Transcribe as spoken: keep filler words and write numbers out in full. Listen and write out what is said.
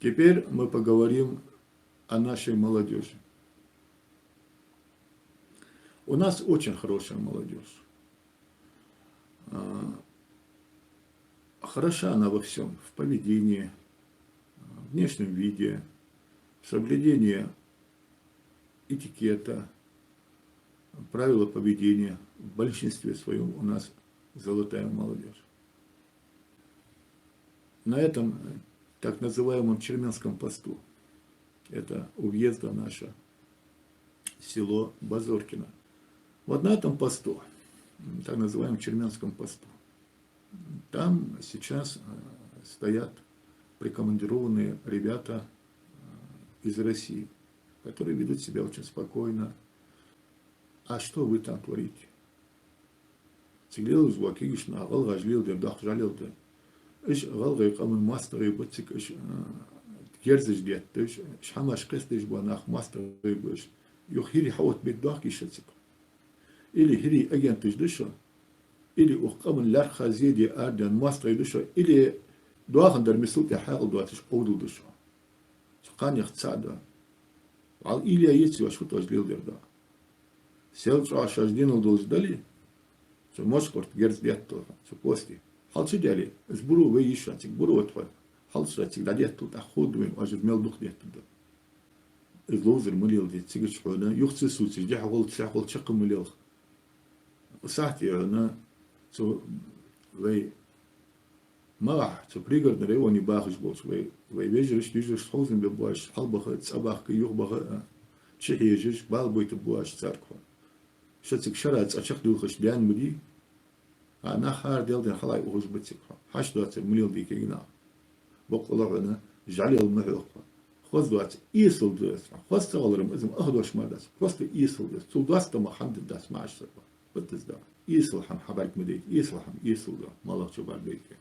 Теперь мы поговорим о нашей молодёжи. У нас очень хорошая молодёжь. А, хороша она во всём: в поведении, а, внешнем виде, в соблюдении этикета, правила поведения. В большинстве своём у нас золотая молодёжь. На этом, э, так называемом Черменском посту, это у въезда в наше село Базоркино. Вот на этом посту, м, так называемом Черменском посту, там сейчас, э, стоят прикомандированные ребята, э, из России, которые ведут себя очень спокойно. А что вы там творите? Цига лелаш ба кагий нах, гӀалгӀаша леладер доккха жӀалел да. Уж гӀалгӀай къаман моастагӀий ба цига, уж, а, герзаш детташ, уж хӀамаш кхестадеш ба нах, моастагӀий ба уж. Юха хӀирий хьаоттабе дохкий шо цига? Или хӀирий агенташ да шо, или укх къаман лаьрххӀа зе де арадаьнна моастагӀий да шо, или доахан дар мисал тӀа хьаькъал доацаш къовдал да шо. Цу кхаьннех цаӀ да. Валлахӏи, уйла е ца йоацаш хӀутташ леладер да. Сел чӀоагӀа шоаш денал долаш дале, цу Мошкъурта герз детталга, цу посте. Хьал чу даьле, из буро вай йиш я цига, буро тхо. Хьал чу цига дӀадеттал, тӀаккха ховргда вайна, оаш из мел дукха деттаргда. Из ловзар ма леладе, цига чу хьона юха ца сувцаш, дехьа гӀолла, цехьа гӀолла чаккхе ма лелха. Сахьте хьона цу вай Малахь, цу Пригородни районе бахаш болча вай, вай вежарашта, йижарашта хьовзам бергбоацаш, хьалбаха, цӀабахка, юхабаха, а, чухьежаш, бала байтаргбоацаш царга хьо. Шо цига шера цӀа чакхдилхаш даьнна ма дий. А нах хӀара Даьла дина хьалхагӀа ухаш ба цига хьо. Хьашт доацар ма леладе кагий нах. Боккъала хьона жӀалел ма хьоха хьо. Хоза доаца, эсала да из. Хоза ца хилар-м из-м ах дош мара дац. Просто эсала да из. Цул доастама хӀама дергдац маӀача саго. Вот из да. Эсала хӀама хьабӀарга ма дайта, эсала хӀама эсала да, моллагӀчо бӀаргадайта.